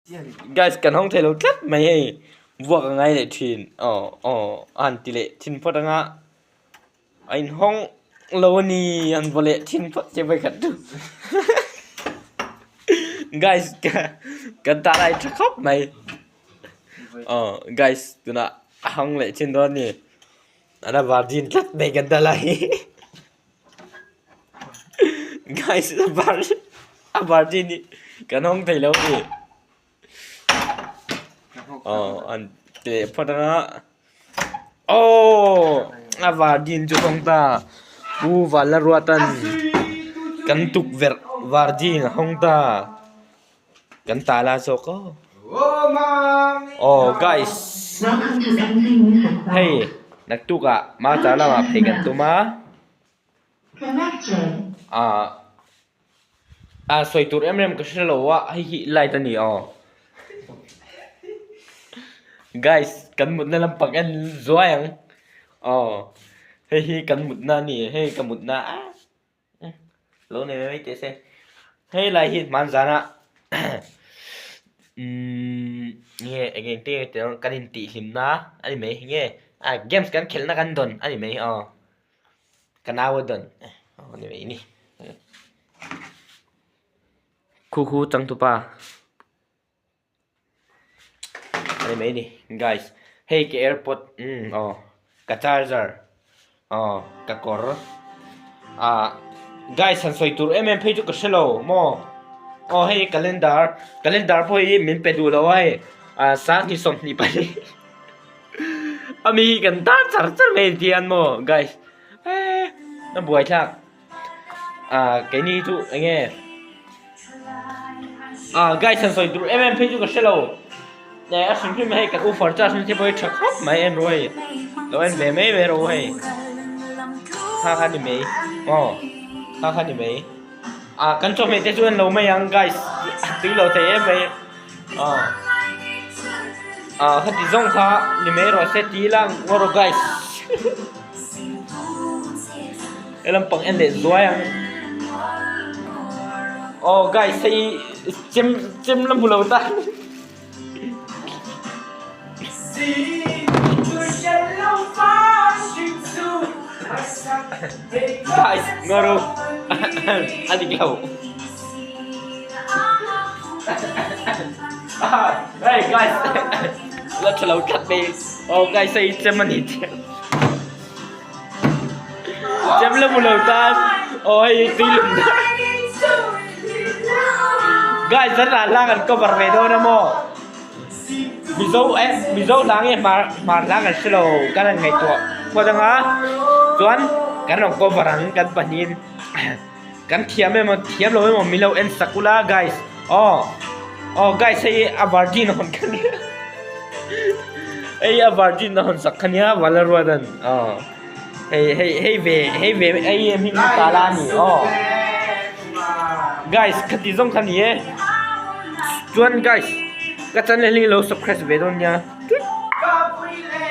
Guys kan hawng thei lo tlat mai hei vuak a ngai leh thin aw aw a han ti leh thin phawt anga a inhawng lo a ni an vaw leh thin phawt che vawikhat chu guys kan tah lai tha khawp mai aw guys tunah a hawng leh thin dawn a ni a la virgin tlat mai kan ta lai hi. Guys a var a virgin hi kan hawng thei lo a ni aw an ti leh phawt anga aww a virgin chu hawng ta pu Vanlaruatan kan tukverh virgin a hawng ta kan tala zawk aw aw guys hei naktukah March ah lamah phei kan tum a. Ah ah sawi tur em em ka hre lo a hei hi light a ni aw guys kan mutna lampang en zuai ang aw hei hi kan mutna a ni hei ka mutna a lo nei mai mai teh se hei lai hi hmanzana umm nge eng eng te nge tih kan intihhlimna a ni mai nge ah games kan khelhna kan dawn a ni mai aw. Ka nau a dawn aw ni mai ni khu khu changtupa a ni mai ni guys hei ka airpod umm aw ka charger aw ka kawr ah guys han sawi tur em em phei chu ka hre lo maw aw hei calendar calendar pawh hi min pe duh lo a hei ah sanghnih 24. A mi hi kan tar char char mai ti an maw guys eh a buai thlak ah keini chu eng nge ah guys han sawi tur em em phei chu ka hre lo eh a hrim hrim hei kan offer charge na te pawh hi tha khawp mai en rawh hei lo en ve mai mai rawh hei kha kha ni mai aw kha kha ni mai ah kan chawhmeh te chu en lo mai ang guys a tui lo thei em mai. Ah ah khati zawng kha ni mai rawh se ti ila ngaw rawh guys he lampang en leh zuai ang aw guys hei chem chem la hmu lo ta guys ngaw rawh a dik lo. Hey guys la tha lo tlat mai oh guys hei chem a ni chiang chem la hmu lo tan oh hei tui lum na guys an lah hla kan cover ve dawn a maw mizo eh mizo hla nge hmar hmar hla kan hre lo kan han ngaihtuah phawt anga chuan kan rawn cover ang kan pahnihin. Kan thiam emaw thiam lo emaw min lo en sak ula guys aw aw guys hei a virgin a hawn kha nia hei a virgin a hawn sak kha nia Valaruatan aw hei hei hei ve hei ve hei em hi tala a ni aw guys khati zawng kha ni e chuan guys ka channel hi lo subscribe ve dawn nia.